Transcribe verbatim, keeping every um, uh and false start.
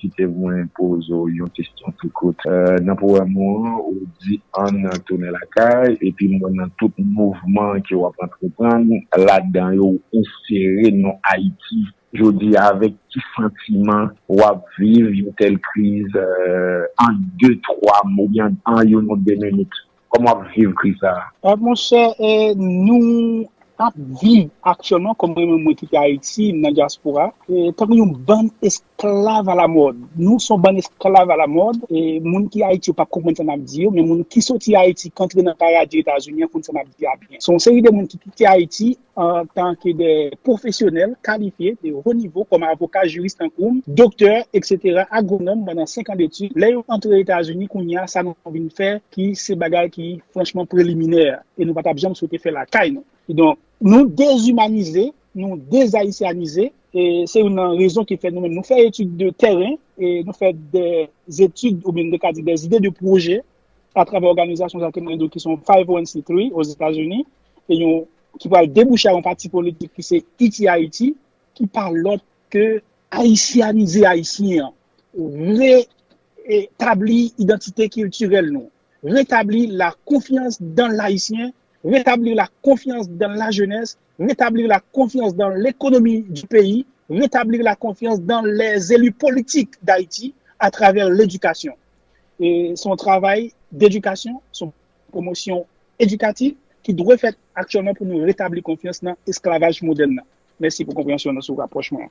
Kite mwen poze w yon kesyon tou kout. Euh, nan powèm ou an, ou di ann tounen lakay, epi m wè nan tout mouvman ke w ap antreprann, ladan yo ou sere non Ayiti. Jodi a, avèk ki santiman w ap viv yon tèl kriz, euh, an de, twa mo, oubyen an youn ou de minit? Kòman w ap viv kriz sa a? Monchè, nou ap viv aktyèlman, kòm mwen menm mwen kite Ayiti, m nan dyaspora, tankou yon bann esklav alamòd. Nou se yon bann esklav alamòd. Moun ki Ayiti yo p ap konprann sa n ap di yo, men moun ki soti Ayiti, k antre nan paradi Etazini an, konn sa n ap di a byen. Se yon seri de moun ki kite Ayiti antanke de pwofesyonèl kalifye de ho nivo, kòm avoka, jiris tankou m, doktè, etsetera, agwonòm pandan senk an detid. Lè yo antre Etazini, kounye a, sa nou vin fè ki se bagay ki franchman preliminè e nou pa t ap janm swete fè lakay nou. Kidonk, nou dezimanize, nou dezayisyanize, e se youn nan rezon ki fè nou menm nou fè etid de tèren, e nou fè de etid oubyen nou ka di de ide de pwojè atravè òganizasyon sa ke mwen di ki se yon five oh one c three Ozetazini, e yon ki pral debouche a yon pati politik ki se Iti Ayiti, ki pa lòt ke ayisyanize Ayisyen an, retabli idantite kiltirèl nou, rétablir la confiance dans l'Haïtien, rétablir la confiance dans la jeunesse, rétablir la confiance dans l'économie du pays, rétablir la confiance dans les élus politiques d'Haïti à travers l'éducation. E se yon travay dedikasyon, se yon pwomosyon edikatif ki dwe fèt aktyèlman pou nou retabli konfyans nan esklavaj modèn nan. Mèsi pou konpreyansyon nou sou rapwochman an.